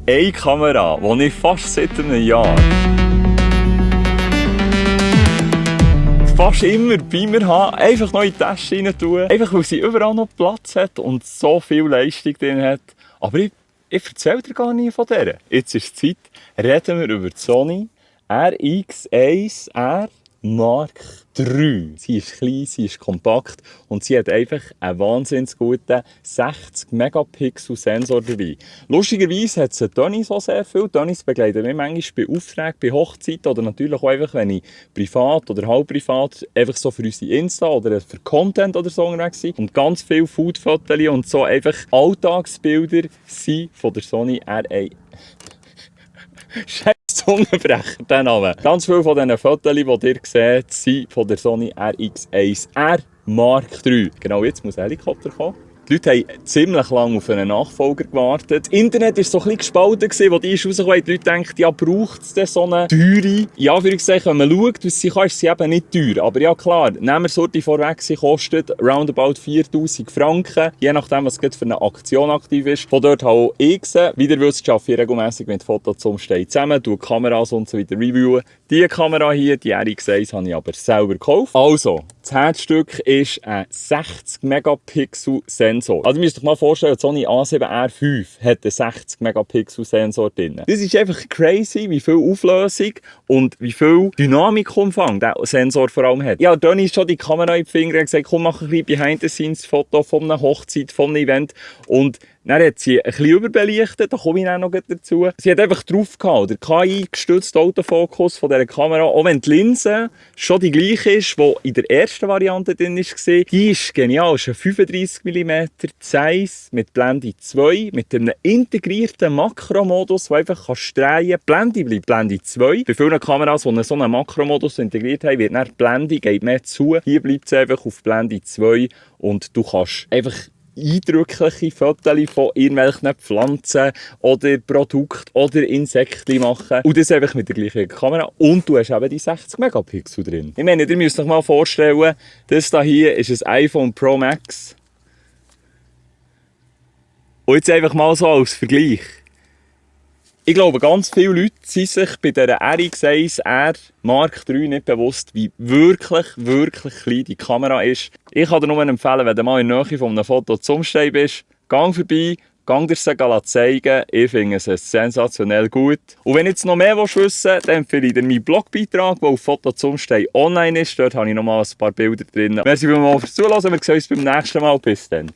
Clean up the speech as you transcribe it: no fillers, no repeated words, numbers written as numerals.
eine Kamera, die ich fast seit einem Jahr fast immer bei mir habe, einfach noch in die Tasche rein tun. Einfach weil sie überall noch Platz hat und so viel Leistung drin hat. Aber ich erzähle dir gar nicht von der. Jetzt ist es Zeit, reden wir über die Sony RX1R Mark III. Sie ist klein, sie ist kompakt und sie hat einfach einen wahnsinnig guten 60 Megapixel Sensor dabei. Lustigerweise hat sie Tonis auch sehr viel. Tonis begleiten mich manchmal bei Aufträgen, bei Hochzeiten oder natürlich auch einfach, wenn ich privat oder halb privat einfach so für unsere Insta oder für Content oder so unterwegs bin. Und ganz viele Food-Fotos und so einfach Alltagsbilder sind von der Sony R1. Zungenbrecher, der Name. Ganz viele von diesen Fotos, die ihr seht, sind von der Sony RX1R Mark III. Genau jetzt muss ein Helikopter kommen. Die Leute haben ziemlich lange auf einen Nachfolger gewartet. Das Internet war so ein bisschen gespalten, als die rausgekommen. Die Leute denken, ja, braucht es denn so eine teure? Ja, wenn man schaut, was sie kann, ist sie eben nicht teuer. Aber ja, klar, nehmen wir Sorte vorweg, sie kostet roundabout 4000 Franken. Je nachdem, was gerade für eine Aktion aktiv ist. Von dort habe ich gesehen. Wie ihr wisst, arbeite ich regelmässig mit Fotozumstehen zusammen, tue Kameras und so weiter reviewen. Diese Kamera hier, die RX1, habe ich aber selber gekauft. Also, das Herzstück ist ein 60 Megapixel Sensor. Also, ihr müsst euch mal vorstellen, die Sony A7R5 hat einen 60 Megapixel Sensor drin. Das ist einfach crazy, wie viel Auflösung und wie viel Dynamikumfang der Sensor vor allem hat. Ja, dann ist schon die Kamera in die Finger und gesagt, komm, mach ein bisschen Behind-the-Scenes-Foto von einer Hochzeit, von einem Event. Und dann hat sie ein bisschen überbelichtet, da komme ich dann noch dazu. Sie hat einfach drauf gehabt, der KI-gestützte Autofokus von dieser Kamera, auch wenn die Linse schon die gleiche ist, die in der ersten Variante drin war, die ist genial. Es ist ein 35 mm Zeiss mit Blende 2, mit einem integrierten Makromodus, der einfach drehen kann. Blende bleibt Blende 2. Bei vielen Kameras, die so einen Makromodus integriert haben, wird dann die Blende geht mehr zu. Hier bleibt es einfach auf Blende 2 und du kannst einfach eindrückliche Fotos von irgendwelchen Pflanzen oder Produkten oder Insekten machen. Und das einfach mit der gleichen Kamera. Und du hast eben die 60 Megapixel drin. Ich meine, ihr müsst euch mal vorstellen, das hier ist ein iPhone Pro Max. Und jetzt einfach mal so als Vergleich. Ich glaube, ganz viele Leute sind sich bei dieser RX1R Mark III nicht bewusst, wie wirklich klein die Kamera ist. Ich kann dir nur empfehlen, wenn du mal in der Nähe von einem Foto zum Stehen bist, gang vorbei, gang dir es zeigen. Ich finde es sensationell gut. Und wenn du jetzt noch mehr wissen willst, dann empfehle ich dir meinen Blogbeitrag, der auf Foto zum Stehen online ist. Dort habe ich noch mal ein paar Bilder drin. Merci vielmals fürs Zuhören. Wir sehen uns beim nächsten Mal. Bis dann.